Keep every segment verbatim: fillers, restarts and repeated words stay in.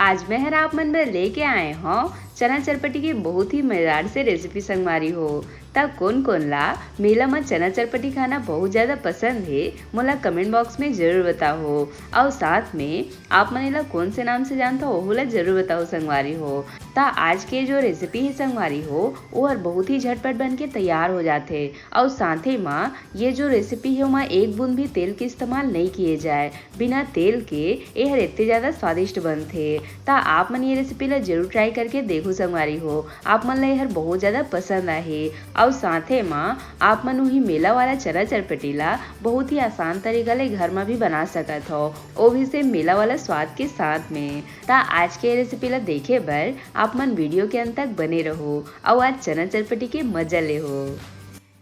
आज मैं हर आप मन बर लेके आए हौं चना चरपटी के बहुत ही मजेदार से रेसिपी संगवारी हो। त कोन कोन ला मेला म चना चरपटी खाना बहुत ज्यादा पसंद हे, मोला कमेंट बॉक्स में जरूर बताओ। और साथ में आप मन एला कोन से नाम से जानथो, ओहू ला जरूर बताओ संगवारी हो। त आज के जो रेसिपी हे संगवारी हो, वो हर बहुत ही झटपट बन के तैयार हो जाथे। और साथे म ये जो रेसिपी हे, ओमा एक बूंद भी तेल के इस्तेमाल नहीं किए जाए। बिना तेल के एहर इतने ज्यादा स्वादिष्ट बनथे। त आप मन ये रेसिपी ला जरूर ट्राई करके देखो संगवारी हो, आप मन ला एहर बहुत ज्यादा पसंद आही। और साथे म आप मन उही मेला वाला चना चरपटी ला बहुत ही आसान तरीका ले घर म भी बना सकत हो, वो भी से मेला वाला स्वाद के साथ में। त आज के रेसिपी ला देखे बर आप मन वीडियो के अंत तक बने रहो। और आज चना चरपटी के मजा ले हो।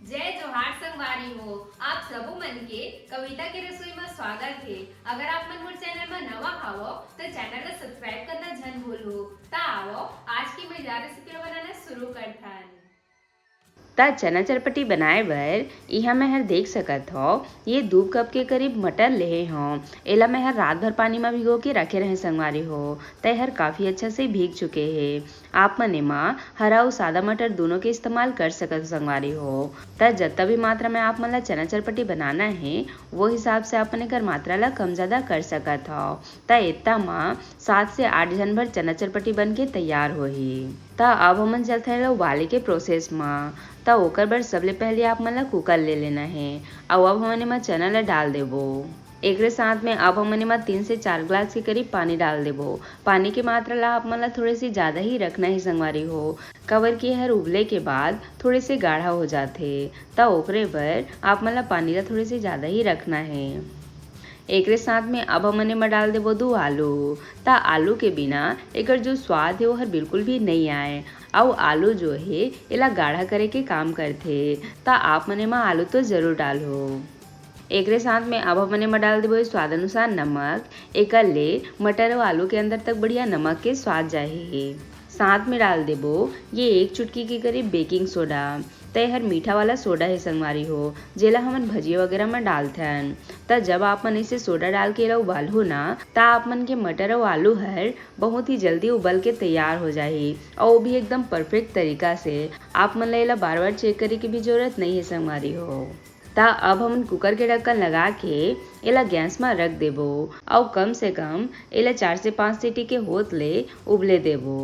जय जोहार संगवारी हो, आप सबो मन के कविता के रसोई म स्वागत हे। अगर आप मन मोर चैनल म नवा हावो, त चैनल ला सब्सक्राइब करना झन भूलहू। त आवो, आज की मजेदार रेसिपी ला बनाना शुरू करथन। त चना चरपटी बनाए बर इहाँ मैं हर देख सकत हव, ये दू कप के करीब मटर लेहे हव। एला मैं हर रात भर पानी म भिगो के रखे रहे संगवारी हो, त एहर काफी अच्छा से भीग चुके हे। आप मन एमा हरा अउ सादा मटर दोनों के इस्तेमाल कर सकत हो संगवारी हो। त जतना भी मात्रा में आप मन ला चना चरपटी बनाना हे, वो हिसाब से आप मन एकर मात्रा ला कम ज्यादा कर सकत हव। त एतना म सात से आठ झन भर चना चरपटी बन के तैयार होही। त अब हमन चलथन एला उबाले के प्रोसेस म। त ओकर बर सबले पहले आप मन ला कुकर ले लेना हे, अउ अब हमन एमा चना ला डाल देबो। एकरे साथ में अब हमन एमा तीन से चार गिलास के करीब पानी डाल देबो। पानी के मात्रा ला आप मन ला थोड़े से ज्यादा ही रखना हे संगवारी हो, काबर कि एहर उबले के बाद थोड़े से गाढ़ा हो जाथे, त ओकरे बर आप मन ला पानी ला थोड़े से ज्यादा ही रखना हे। एकरे साथ में अब हमन एमा डाल देबो दू आलू। त आलू के बिना एकर जो स्वाद हे, ओहर बिल्कुल भी नइ आए। अउ आलू जो हे, एला गाढ़ा करे के काम करथे, त आप मन एमा आलू तो जरूर डालहू। एकरे साथ में अब हमन एमा डाल देबो स्वाद अनुसार नमक। एकर ले मटर अउ आलू के अंदर तक बढ़िया नमक के स्वाद जाही। साथ में डाल देबो ये एक चुटकी के करीब बेकिंग सोडा। त एहर मीठा वाला सोडा हे संगवारी हो, जेला हमन भजिया वगैरह म डालथन। त जब आप मन इसे सोडा डाल के एला उबालहू ना, त आप मन के मटर अउ आलू हर बहुत ही जल्दी उबल के तैयार हो जाही, अउ वो भी एकदम परफेक्ट तरीका से। आप मन ला एला बार-बार चेक करे के भी जरूरत नइ हे संगवारी हो। त अब हमन कुकर के ढक्कन लगा के एला गैस म रख देबो, अउ कम से कम एला चार से पाँच सीटी के होत ले उबले देबो।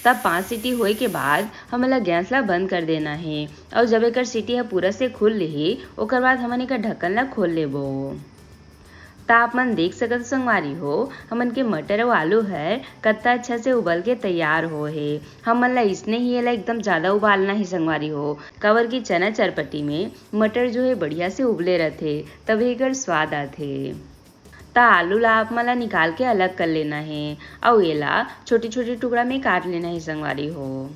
तब पाँच सीटी होए के बाद हमन ला गैस ला बंद कर देना हे, अउ जब एकर सीटी ह पूरा से खुल लिही, ओकर बाद हमन एकर ढक्कन ला खोल लेबो। त आप मन देख सकत हो संगवारी हो, हमन के मटर अउ आलू हर कत्ता अच्छा से उबल के तैयार हो हे। हमन ला इसने ही एला एकदम ज्यादा उबालना हे संगवारी हो, काबर कि चना चरपटी में मटर जो हे बढ़िया से उबले रथे, तभे एकर स्वाद आथे। त आलू ला आप मन ला निकाल के अलग कर लेना हे, अउ एला छोटे-छोटे टुकड़ा में काट लेना हे संगवारी हो।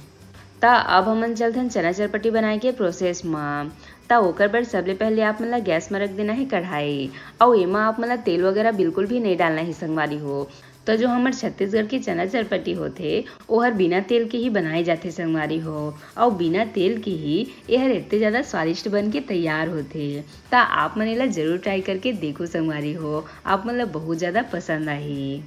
त अब हमन चलथन चना चरपटी बनाए के प्रोसेस म। त ओकर बर सबले पहले आप मन ला गैस म रख देना हे कढ़ाई, अउ एमा आप मन ला तेल वगैरह बिल्कुल भी नइ डालना हे संगवारी हो। त जो हमर छत्तीसगढ़ के चना चरपटी होथे, ओहर बिना तेल के ही बनाए जाथे संगवारी हो, अउ बिना तेल के ही एहर एते ज्यादा स्वादिष्ट बन के तैयार होथे। त आप मन एला जरूर ट्राई करके देखो संगवारी हो, आप मन ला बहुत ज्यादा पसंद आही।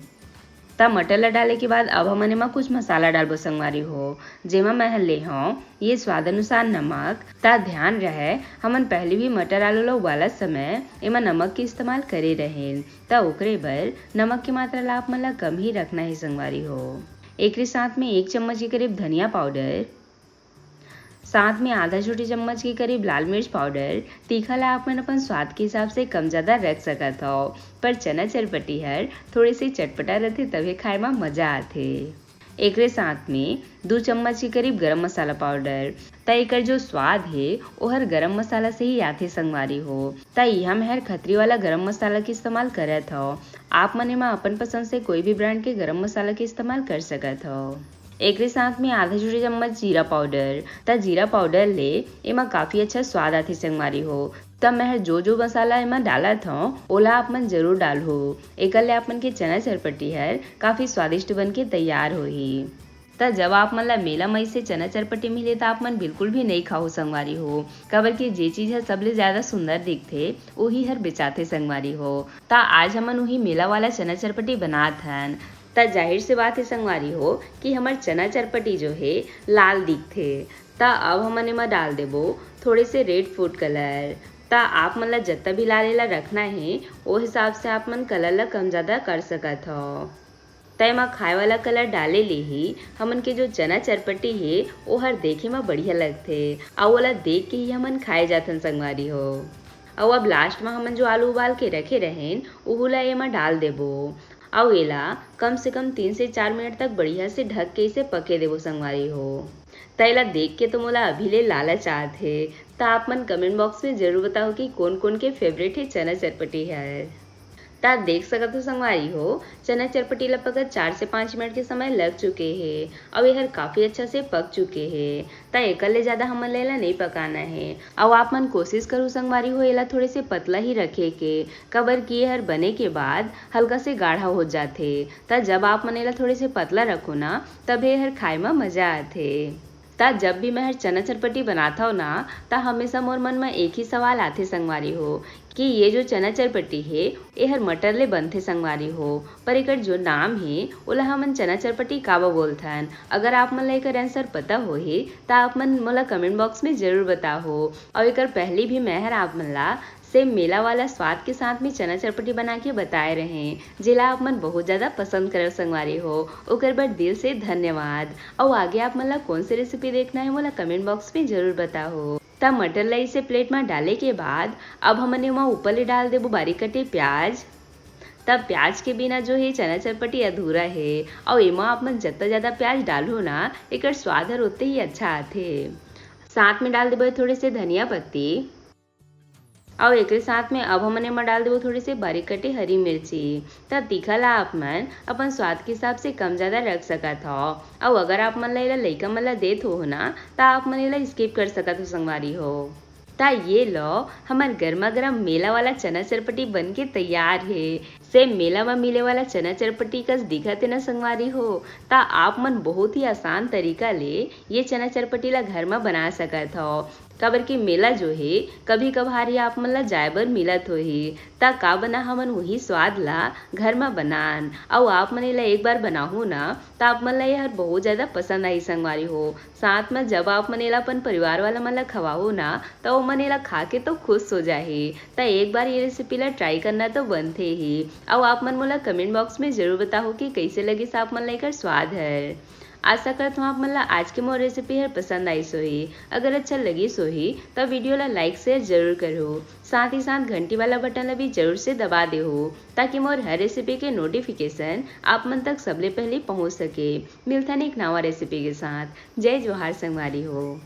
त मटर ला डाले के बाद अब हमन एमा कुछ मसाला डालबो संगवारी हो, जेमा मैं ह ले हौं ये स्वाद अनुसार नमक। त ध्यान रहे, हमन पहले भी मटर आलू ला उबालत समय एमा नमक के इस्तेमाल करे रहेन, त ओकरे बर नमक के मात्रा ला आप मन ला कम ही रखना हे संगवारी हो। एकरे साथ में एक चम्मच के करीब धनिया पाउडर, साथ में आधा छोटी चम्मच के करीब लाल मिर्च पाउडर। तीखा ला आप मन अपन स्वाद के हिसाब से कम ज्यादा रख सकत हव, पर चना चरपटी हर थोड़े से चटपटा रथे, तभे खाए म मजा आथे। एकरे साथ में दू चम्मच के करीब गरम मसाला पाउडर। त एकर जो स्वाद हे, ओहर गरम मसाला से ही आथे संगवारी हो। त इहाँ मैं हर खतरी वाला गरम मसाला के इस्तेमाल करत हव। आप मन एमा अपन पसंद से कोई भी ब्रांड के गरम मसाला के इस्तेमाल कर सकत हव। एकरे साथ में आधा छोटे चम्मच जीरा पाउडर। त जीरा पाउडर ले एमा काफी अच्छा स्वाद आथे संगवारी हो। त मैं हर जो जो मसाला एमा डालत हव, ओला आप मन जरूर डालहू। एकर ले आप मन के चना चरपटी हर काफी स्वादिष्ट बन के तैयार होही। त जब आप मन ला मेला मई से चना चरपटी मिले, त आप मन बिल्कुल भी नइ खाहू संगवारी हो, काबर कि जे चीज ह सबले ज्यादा सुंदर दिखथे, ओही हर बेचाथे संगवारी हो। त आज हमन उही मेला वाला चना चरपटी बनात हन। त जाहिर से बात हे संगवारी हो कि हमर चना चरपटी जो हे, लाल दिखथे। त अब हमन एमा डाल देबो थोड़े से रेड फूड कलर। त आप मन ला जत्ता भी लाल एला रखना हे, ओ हिसाब से आप मन कलर ला कम ज्यादा कर सकत हव। त एमा खाए वाला कलर डाले ले ही हमन के जो चना चरपटी हे, ओहर देखे म बढ़िया लगथे, अउ ओला देख के ही हमन खाए जाथन संगवारी हो। अउ अब लास्ट म हमन जो आलू उबाल के रखे रहेन, उहू ला एमा डाल देबो। अउ एला कम से कम तीन से चार मिनट तक बढ़िया से ढक के इसे पके देबो संगवारी हो। त एला देख के तो मोला अभी ले लालच आत हे। त आप मन कमेंट बॉक्स में जरूर बताओ कि कोन कोन के फेवरेट हे चना चरपटी हर। त देख सकत हो संगवारी हो, चना चरपटी ला पकत चार से पाँच मिनट के समय लग चुके हे, अउ एहर काफी अच्छा से पक चुके हे। त एकर ले ज्यादा हमन ला एला नइ पकाना हे। अउ आप मन कोशिश करू संगवारी हो, एला थोड़े से पतला ही रखे के, काबर कि एहर बने के बाद हल्का से गाढ़ा हो जाथे। त जब आप मन एला थोड़े से पतला रखो ना, तब एहर खाए म मजा आथे। त जब भी मैं हर चना चरपटी बनाथव ना, त हमेशा मोर मन म एक ही सवाल आथे संगवारी हो, कि ये जो चना चरपटी हे, एहर मटर ले बनथे संगवारी हो, पर एकर जो नाम हे, ओला हमन चना चरपटी काबर बोलथन? अगर आप मन ला एकर आंसर पता होही, त आप मन मोला कमेंट बॉक्स में जरूर बताहो। अउ एकर पहली भी मैं हर आप मन ला सेम मेला वाला स्वाद के साथ में चना चरपटी बना के बताए रहें, जेला आप मन बहुत ज्यादा पसंद करव संगवारी हो, ओकर बर दिल से धन्यवाद। अउ आगे आप मन ला कौन से रेसिपी देखना हे, मोला कमेंट बॉक्स में जरूर बताहो। त मटर ला इसे प्लेट में डाले के बाद अब हमन एमा ऊपर ले डाल देबो बारीक कटे प्याज। त प्याज के बिना जो हे चना चरपटी अधूरा हे, अउ एमा आप मन जत्ता ज्यादा प्याज डालहो ना, एकर स्वाद हर ओतने ही अच्छा आथे। साथ में डाल देबो थोड़े से धनिया पत्ती, अउ एकरे साथ में अब हमन एमा डाल देबो थोड़े से बारीक कटे हरी मिर्ची। त तीखा ला आप मन अपन स्वाद के हिसाब से कम ज्यादा रख सकत हव। अउ अगर आप मन ला एला लइका मन ला देत हो ना, त आप मन एला स्किप कर सकत हो संगवारी हो। त ये लो, हमर गर्मा गर्म मेला वाला चना चरपटी बन के तैयार हे। सेम मेला म मिले वाला चना चरपटी कस दिखत हे ना संगवारी हो। त आप मन बहुत ही आसान तरीका ले ये चना चरपटी ला घर म बना सकत हव। काबर कि मेला जो हे, कभी कभार ही आप मन ला जाए बर मिलत होही, त का बना हमन वही स्वाद ला घर म बनान। अउ आप मन एला एक बार बनाहू ना, त आप मन ला ये हर बहुत ज्यादा पसंद आही संगवारी हो। साथ म जब आप मन एला अपन परिवार वाला मन ला खवाहू ना, त ओमन एला खा के तो खुश हो जाही। त एक बार ये रेसिपी ला ट्राई करना तो बनथे ही। अउ आप मन मोला कमेंट बॉक्स में जरूर बताहो कि कइसे लगिस आप मन ला एकर स्वाद हर। आशा करत हूँ आप मन ला आज के मोर रेसिपी हर पसंद आइस होही। अगर अच्छा लगिस होही, त वीडियो ला लाइक शेयर जरूर करहू। साथ ही साथ घंटी वाला बटन ला भी जरूर से दबा देहू, ताकि मोर हर रेसिपी के नोटिफिकेशन आप मन तक सबले पहले पहुँच सके। मिलथन एक नवा रेसिपी के साथ। जय जोहार संगवारी हो।